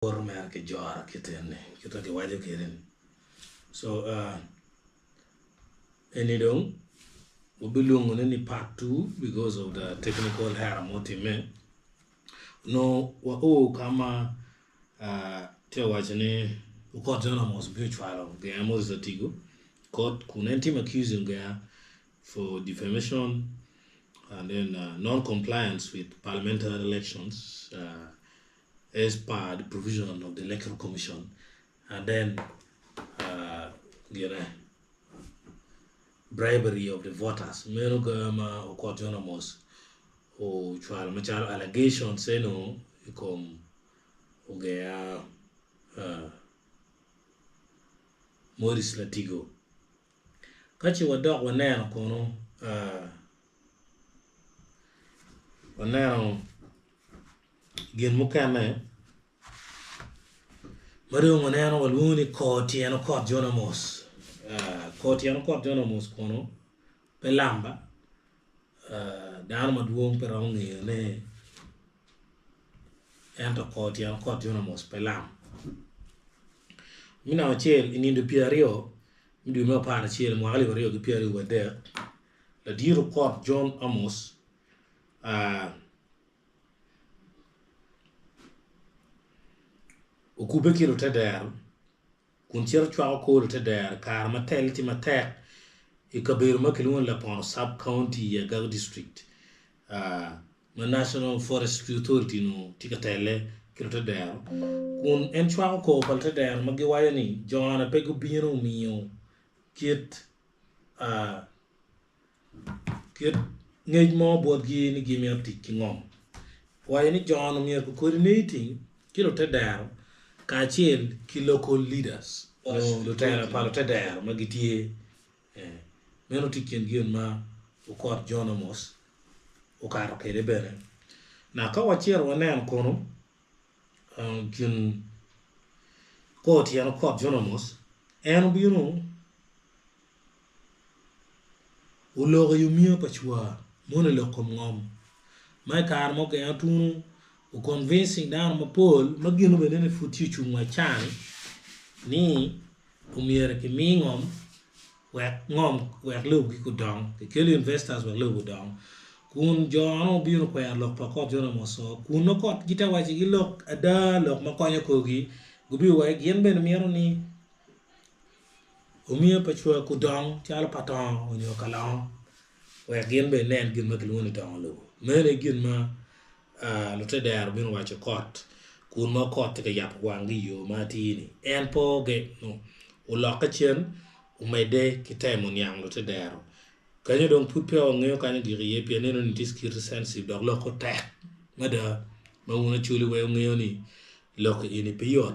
Woto mere ki joro kit eni kit ma kiwaco kwede ni so eni dong wabilwongone ni part 2 because of the technical error ma otimme onongo wao ka ma tye ka waco ni Okot John Amos bino cwalo genga Moses Atigo court kun en timo accusing genga for defamation and then non compliance with parliamentary elections as per the provision of the electoral commission and then gine bribery of the voters meno ga ma Okot John Amos ocwalo macalo allegations eno i kom ogeya Maurice Latigo. Ka ce wadok waneno kono waneno Gin mukene ma dong waneno walwongo ni kor tyen okot Jon Amos. Kor tyen okot Jon Amos kono pe lamba dano madwong pe romo ngeyone ento kor tyen okot Jon Amos pe lam. Me namba acel i nino pyeraryo me dwe me aparacel mwaka alip aryo ki pyeraryo wiye adek ladit okot Jon Amos Okubbe ki lutedero kun cito cwako kor lutedero i kare ma telle tye matek i kabedo ma kilwongo ni Lapono Sub County i Agago District ma National Forestry Authority onongo tye ka telle ki lutedero kun en cwako kor pa lutedero ma giwaco ni jone pe gubino omiyo kit Kit ngec mo botgi ni gimito tic ki ngom. Owaco ni jo-nu myero gu coordinating ki lutedero kacel ki local leaders nyo lutela pa lutedero ma gitye meno tye i kin gin ma Okot John Amos okato kwede bene. Now ka wacito waneno kono gin kor tyen Okot John Amos en obino Oloko i omiyo pa cwar mono i lok kom ngom ma i kare ma ogengo tunu o convincing dano mapol ma gino bene ni pud tye ocung wa can ni omyero ki mi ngom wek ngom wek lobo gi gudong ki kelo investors wek lobo odong kun jo no obino kwero lok pa kot Jonah Moso kun nongo kot gitye ka waco ki lok ada lok ma konyo korgi gubino wa gin bene mito ni Omiyo pa cwak odong calo pa tongo nyo kalongo wek gin bene inen gin ma kilwongo ni dongo lobo. Meno aye gin ma lutedero bino waco i kot kun ma kot tye ka yabo wanggi i yo ma atir-ni. En pe ogeno olokke cen omedde ki temo niang lutedero. Kenyo dong pud peya wangeyo kany ogik iye pien neno ni tye security sensitive dok lokke tek mada ma wun Acholi weng wungeyo ni lok eni pe yot.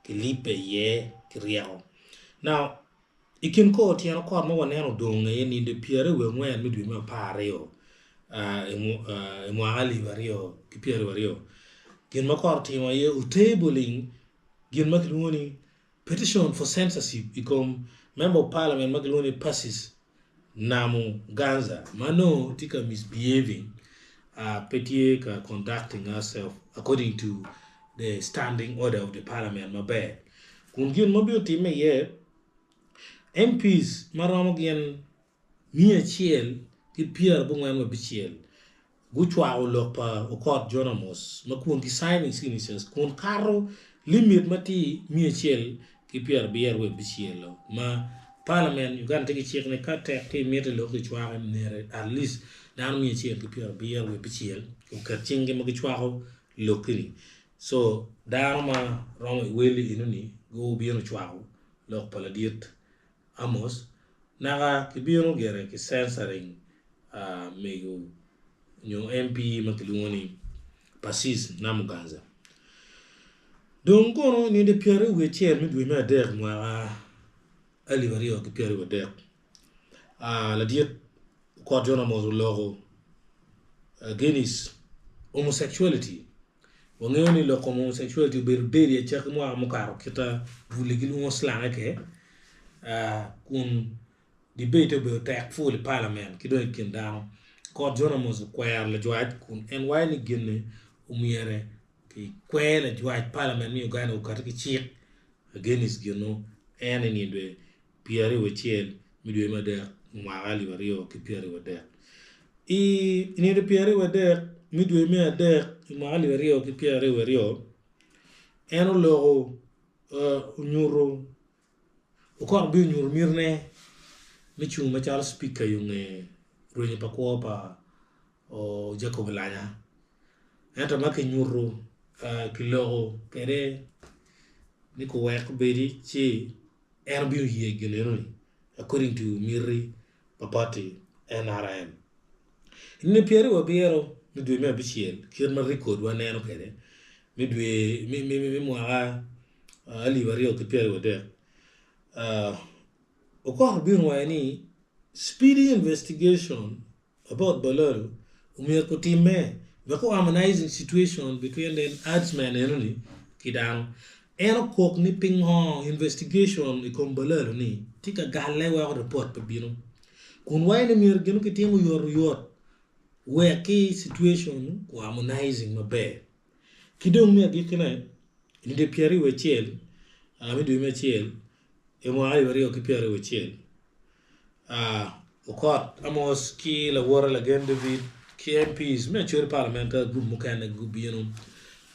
kilibbe iye ki ryeko. Now, i kin kor tyen okot ma waneno odong aye nino pyeraryo wiye angwen me dwe me apararyo i mwaka alip aryo ki pyeraryo aryo. Gin ma kot otimo aye otabling gin ma kilwongo ni petition for censorship i kom member of parliament ma kilwongo ni Persis Namuganza ma nongo tye ka misbehaving pe tye ka conducting herself according to the standing order of the parliament maber kun gin ma bino timme iye MPs ma romo gin miya acel ki pyerabongwen wa abicel Gucwako lok pa Okot John Amos ma kun gi signing signatures kun kato limit ma tye 176 ma Parliament Uganda tye ki cik ni ka tek ki imiti lok ki cwaki myero at least dano 176 oket cing gi ma gicwako lokki ni so dano ma romo i wel eno ni gubino cwako lok pa ladit Amos, naka kibino gire ki censoring mego nyo MP ma kilwongo ni Persis Namuganza. Dong kono nino pyeraryo wiye acel me dwe me adek mwaka alip aryo ki pyeraryo wadek, ladit Okot John Amos oloko against homosexuality. Wangeyo ni lok kom homosexuality obedo deli acakki mwaka mukato kita bule gilwongo slange ke kun debate obedo tek full i parliament ki dong i kin dano. Kot John Amos okwero lajwac kun en waco ni gin-ni omyere. Kikwer lajwac parliament me Uganda okati ki cik against gino en i nino dwe 21 me dwe me adek mwaka 2023. I nino 23 me dwe me adek i mwaka 2022 en oloko onyuto Okot obino nyuto mitine me cung macalo cipika i nge rwenyo pa kwo pa Jacob Olanya ento ma kinyuto kiloko kwede ni guwek obedi ci en obino ye gin enoni according to miti pa pati NRM. I nino 27 me dwe me abicel kit ma rekodwa neno kwede me dwe me mwaka 2023, Okot obino owaco ni speedy investigation about Balalu omyero kutime wek o harmonizing situation between the herdsmen enoni ki dano. En okok ni pingo investigation i kom Balalu ni tye ka galle weko report pe bino kun waco ni myero gin kitim oyot oyot wek ki situation ku harmonizing maber. Ki dong me agikkine, i nino 21 me dwe me acel i mwaka 2021, Okot Amos ki lawote Lagen David ki MPs me Acholi Parliament ka gurup mukene gubino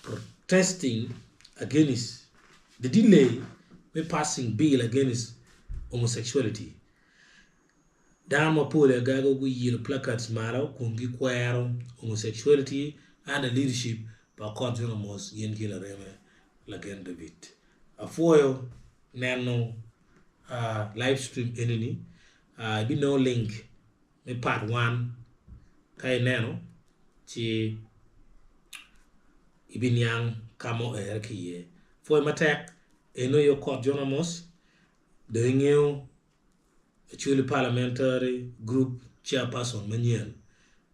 protesting against the delay me passing bill against homosexuality. Dano mapol i agago guyilo placards malo kun gikwero homosexuality under leadership pa Okot John Amos gin ki lareme Lagen David. Apwoyo neno live stream enini ibinongo link me part one ka ineno ci ibiniang ka ma oere ki iye. Pwoyo matek eno aye Okot John Amos dong ingeyo Acholi Parliamentary Group Chairperson manyen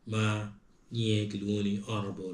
ma nyinge kilwongo ni Honourable.